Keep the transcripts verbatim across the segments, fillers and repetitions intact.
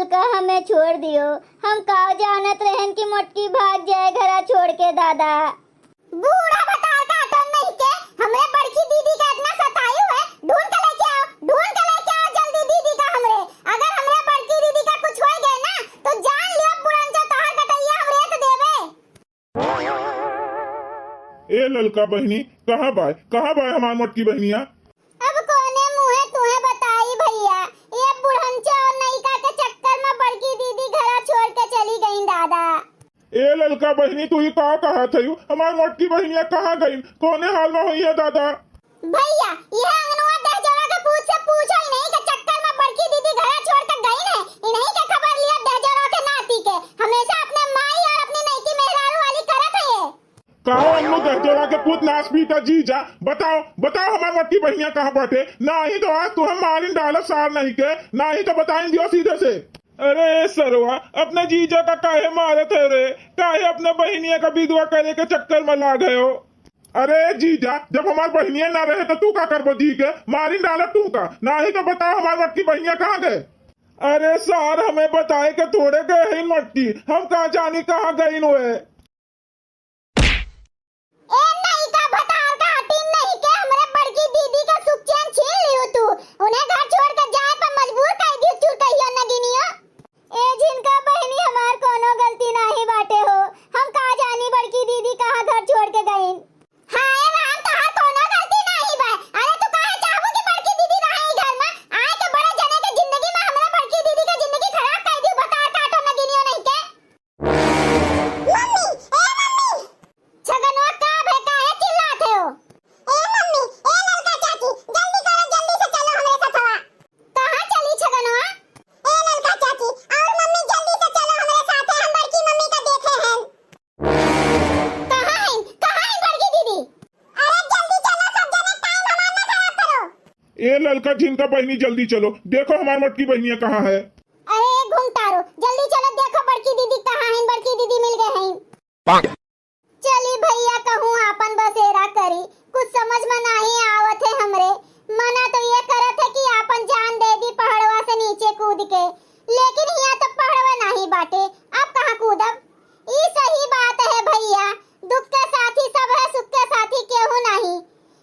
का हमें छोड़ दियो, हम का जानत रहन कि मोटकी भाग जाए घरा छोड़ के दादा। बूढ़ा भतार का अटन नहीं के, हमरे बड़की दीदी का इतना सतायु है, ढूंढ के लेके आओ, ढूंढ के लेके आओ जल्दी दीदी का हमरे। अगर हमरे बड़की दीदी का कुछ होई गए ना, तो जान लियो बुढ़न से तोहार गटैया हम रेत देवे। ए ललका बहिनी, कहाँ बाय, कहाँ बाय हमार मोटकी बहिनिया? अब कोने मुँहे तुहे बताई भइया, ये बुढ़नचा और नयिका के चक्कर में बड़की दीदी घरा छोड़ के चली गई दादा। ए ललका बहिनी, तू ही का कहत हयू? हमार मोटकी बहिनिया कहाँ गई? कोने हाल में होई है दादा? भइया, यह अंगनवा दहजोरा के पूत से पूछो, इन्हीं के चक्कर में बड़की दीदी घरा छोड़ के गई है। इन्हीं के खबर लिया दहजोरा के नाती के, हमेशा अपने माई और अपनी नयिकी मेहरारू वाली करत है ये। का हो अन्नू दहजोरा के पूत नास पीटा जीजा, बताओ, बताओ हमार मोटकी बहिनिया कहाँ बाटे? नाही तो आज तुहे मारिन डालब सार नहीं के, नाही तो बताइन दियो सीधे से। अरे ए सरवा, अपने जीजा का काहे मारत है रे? काहे अपने बहिनिया का विधवा करे के चक्कर में लाग है हो? अरे जीजा, जब हमार बहिनिया ना रहे तो तू का करबो जी के? मारिन डालब तू का? नाही तो बताओ हमार मोटकी बहिनिया कहाँ गए? अरे सार, हमें बताए के थोड़े गए है मोटकी, हम का जानी कहाँ गई हुए। ए नयिका भतार का हटीन नहीं के हमरे बड़की दीदी का सुख चैन छीन लियो तू। उन्हें घर छोड़ के जाए पर मजबूर कर दियो चुरकहियो नगिनियो। ए झिनका बहिनी, हमार कोनो गलती नाही बाटे हो, हम का जानी बड़की दीदी कहाँ घर छोड़ के गईन। हाय राम, तोहार कोनो गलती नाही बा। अरे तू काहे चाहबू कि बड़की दीदी रहे ई घर में? आए के बड़े जने के जिंदगी में हमरे बड़की दीदी के जिंदगी खराब कर दियो भतार काटो नगिनियो नहीं के। मम्मी, ए मम्मी। छगनवा का भे, काहे चिल्लात हो? ए मम्मी, ए ललका चाची, जल्दी करो, जल्दी से चलो हमरे सथवा। कहाँ चली छगनवा? ए ललका चाची, और मम्मी जल्दी से चलो हमरे साथे, हम बड़की मम्मी का देखे हैं। कहाँ हैं, कहाँ हैं बड़की दीदी? अरे जल्दी चलो सब जने, टाइम हमार ना खराब करो। ए ललका झिनका बहिनी, जल्दी चलो, देखो हमार मोटकी बहिनिया कहाँ है। अरे घुमतारो, जल्दी चलो, देखो बड़की दीदी कहाँ हैं, बड़की दीदी मिल गए हैं। चली भइया, कहूँ आपन बसेरा करी, कुछ समझ में नाही आवत है हमरे। मना तो ये करत है कि आपन जान दे दी पहाड़वा से नीचे कूद के, लेकिन हियाँ तो पहाड़वा नाही बाटे, अब कहाँ कूदब? ई सही बात है भइया, दुख के साथी सब है, सुख के साथी केहू नाही।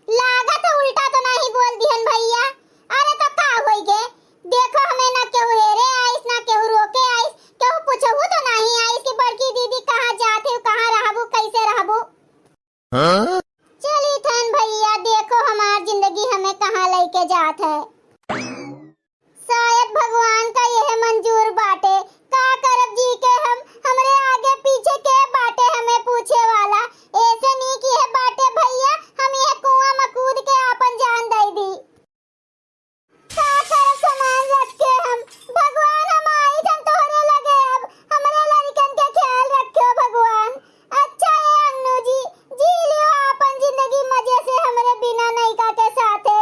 लागत है उल्टा तो नाही बोल दिहन भइया। अरे तो का होई गे? देखो हमें ना केहू हेरे आइस, ना केहू रोके आइस, केहू पूछहू तो नाही आइस कि बड़की दीदी कहाँ जात है, कहाँ रहबू, कैसे रहबू? हाँ? चली थन भइया, देखो हमार जिंदगी हमें कहाँ लेके जात है। शायद भगवान का यह मंजूर बाटे, का करब जी के हम, हमरे आगे पीछे के बाटे हमें पूछे वाला। ऐसे नीक यह बाटे भइया, हम यह कुआं में कूद के आपन जान दे दी। का करब सामान रख के हम, भगवान हम आई थन तोहरे लगे अब, हमरे लड़कन के ख्याल रखियो भगवान। अच्छा ए अंगनू जी, जी लियो आपन जिंदगी मजे से हमरे बिना नयिका के साथे।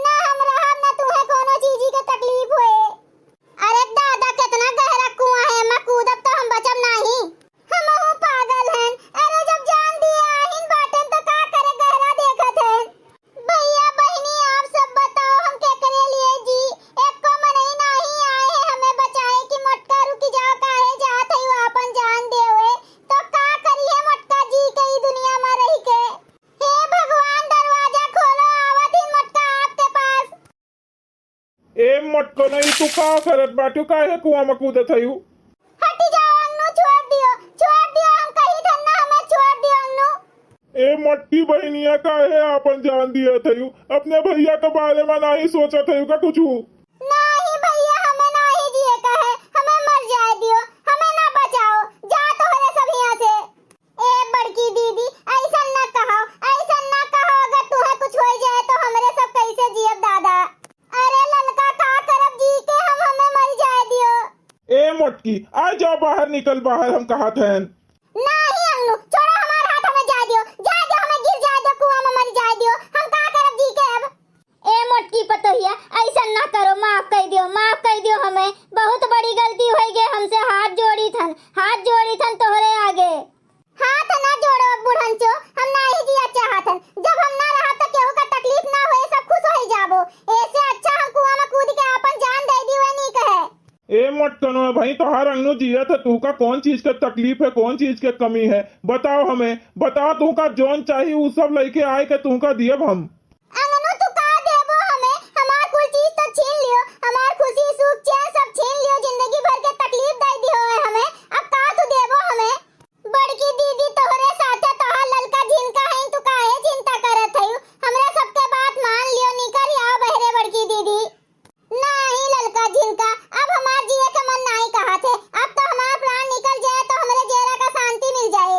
ना हम रहब, ना तुहे कोनो चीजी के तकलीफ होए। अरे दादा, केतना गहरा कुआं है, एमा कूदब तो हम बचब नाही। हमहू पागल हन। अरे जब जान दिए आहिन बाटेन तो का करे गहरा देखत हन। भइया बहिनी, आप सब बताओ, हम केकरे लिए जी? एको मनई नाही आए है हमें बचाए कि मोटका रुकि जाओ, काहे जात है वो आपन जान देवे? तो का करिए मोटका जी के ई दुनिया में रहि के? हे भगवान, दरवाजा खोलो, आवत ही मोटका आपके पास। ए मोटको नहीं, तू का करत बाटू? काहे कुआं में कूदत हयू? हटी जाओ अंगनू, छोड़ दियो, छोड़ दियो, हम कही थन ना, हमें छोड़ दियो अंगनू। ए मोटकी बहिनिया, काहे आपन जान दिया थयू? अपने भइया के बारे में नाही सोचत हयू का कुछू? नाही भइया, हमें नाही जिए का है, हमें मर जाए दियो, हमें ना बचाओ, जा तोहरे सब हियां से। ए बड़की दीदी, ऐसन ना कहो, ऐसन ना कहो, अगर तुहे कुछ होई जाए तो हमरे सब कैसे जियब दादा? अरे ललका, का करब जी के हम, हमें मर जाए दियो। ए मोटकी, आ जाओ बाहर, निकल बाहर, हम कहत हन। नाही अंगनू, छोड़ो हमार हाथ, हमें जाए दियो, जाए दियो, हमें गिर जाए दियो, कुआं में मर जाए दियो, हम का करब जी के अब? ए मोटकी पतोहिया, ऐसन ना करो, माफ कर दियो, माफ कर दियो हमें, बहुत बड़ी गलती होई गई हमसे, हाथ जोड़ी थन, हाथ जोड़ी थन तोहरे आगे। हाथ ना जोड़ो बुढ़नचो, हम नाही जिया चाहत हन, जब हम ना रहब त केहू का तकलीफ ना होए, सब खुश होई जाबो, ऐसे अच्छा हम कुआं में कूद के आपन जान दे दी, वह नीक है। ए कनो है भाई, तोहार अंगनू जियत है, तुहका कौन चीज के तकलीफ है, कौन चीज के कमी है, बताओ हमें, बताओ, तुहका जौन चाही उ सब लइके आए के तुहका दियब हम। अंगनू, तू का देबो हमें? हमार कुल चीज तो छीन लियो, हमार खुशी, सुख, चैन सब छीन लियो, जिंदगी भर के तकलीफ दे दियो है हमें, अब का तू देबो हमें? बड़की दीदी, तोहरे साथे तोहार ललका झिनका है, तू काहे चिंता करत है? हमरे सबके बात मान लियो, निकल आओ बहरे बड़की दीदी। नाही ललका झिनका, अब हमार जिए के मन नाही कहत है। अब तो हमार प्राण निकल जाए तो हमरे जेरा का शांति मिल जाए।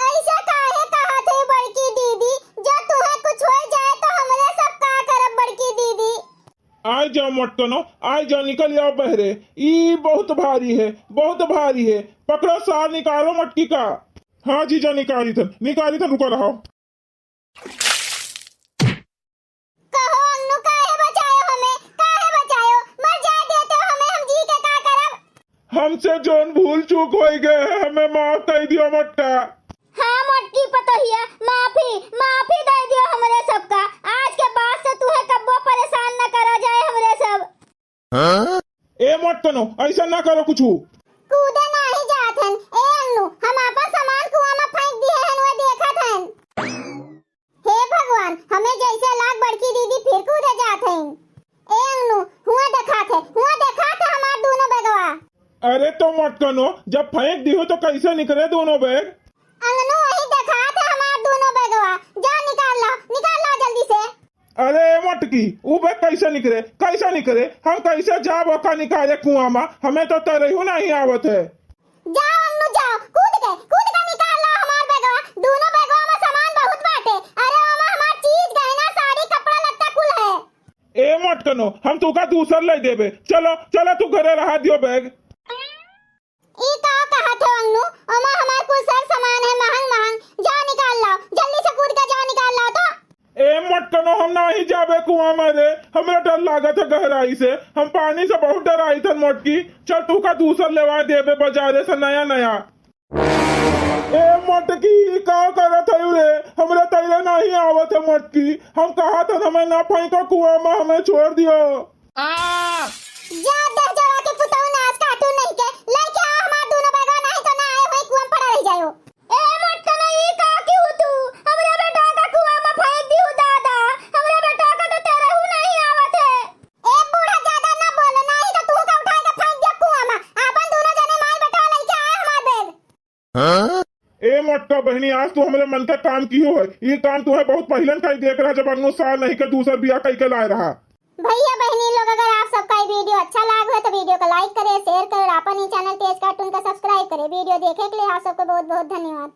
ऐसे काहे कहत है बड़की दीदी, जो तुहे कुछ हो जाए तो हमरे सब का करब बड़की दीदी? आइ जाओ मटकनो, आइ जाओ, निकल जाओ बहरे। ई बहुत भारी है, बहुत भारी है। पकड़ो सार, निकालो मटकी का। हाँ जीजा, निकाली थन, निकाली थन, रुका रहो। कहो अंगनू, काहे बचायो हमें, काहे बचायो? मर जाए देते हो हमें, हम जी के का करब? हमसे जौन भूल चूक होई गए है, हमें माफ कर दियो मटका। हाँ मोटकी पतोहिया, माफी, माफी दे दियो हमरे सबका। आज के बाद से तुहे कब्बो परेशान न करा जाए हमरे सब। ए मटकनो, ऐसा ना करो कुछ। कूदे नाही जात हन। ए अंगनू, हम आपन सामान कुआं में फेंक दिए हन, वो देखत हन। हे भगवान, हमें जैसे लाग बड़की दीदी फिर कूदे जात हन। ए अंगनू, हुआ देखात है, हुआ देखात है हमार दोनों बैगवा। अरे तो मटकनो, जब फेंक दियो तो कैसे निकले दोनों बैग? अंगनू, वही देखात है हमार दोनों बैगवा। जा निकाल ला, निकाल ला जल्दी से। अरे ए मटकी, उ बैग कैसे निकरे, कैसे निकरे? हम कैसे जाब ओका निकाले कुआं मा? हमें तो तैरहू नहीं आवत है। जाओ अंगनू जाओ, कूद के, कूद के निकाल ला हमार बैगवा। दोनों बैगवा मा सामान बहुत बाटे। अरे ओमा हमार चीज, गहना, साड़ी, कपड़ा लत्ता कुल है। ए मटकनो, हम तुका दूसर ले देबे। चलो, चलो तू घरे रहा दियो बैग। ई का कहत हो अंगनू? ओमा हमार कुल सर सामान है, महंग महंग। जाओ निकाल लाओ, जल्दी से कूद के जाओ निकाल लाओ तो। ए मटकनो, हम नाही जाबे कुआं में रे, हमरा डर लागत है गहराई से, हम पानी से बहुत डराई थन मोटकी। चल तू का दूसर लेवा देबे बाजारे से नया नया। ए मोटकी, ई का करत हयू रे? हमरा तैरे नाही आवत है मोटकी। हम कहा था हमें ना फेंको कुआं में, हमें छोड़ दियो। जा दह जरा के पुतऊ नास काटू नहीं के, लेके आ हमार दोनों बैगवा, नहीं तो ना आए होई कुआं में पड़ा रह जायो। ए मोटकनो, ई का की हूँ तू? हमरा बेटा का कुआं में फेंक दी हूँ दादा, हमरा बेटा का तो तैरहू नहीं आवत है। ए बूढ़ा, ज्यादा ना बोलो, नहीं तो तू का उठा के फेंक दियो कुआं में। आपन दोनों जने माई बेटा लेके आए हमार बैग। ए मोटका बहनी, आज तू हमरे मन का काम किहो है। ये काम तू है बहुत पहिलन का ही देख रहा, जब अंगनू सार नहीं के दूसर बियाह कई के लाए रहा। भैया बहनी लोग, अगर आप सबका ये वीडियो अच्छा लाग हो तो वीडियो को लाइक करें, शेयर करें और अपन ही चैनल तेज कार्टून का सब्सक्राइब करें। वीडियो देखे के लिए आप सबको बहुत बहुत धन्यवाद।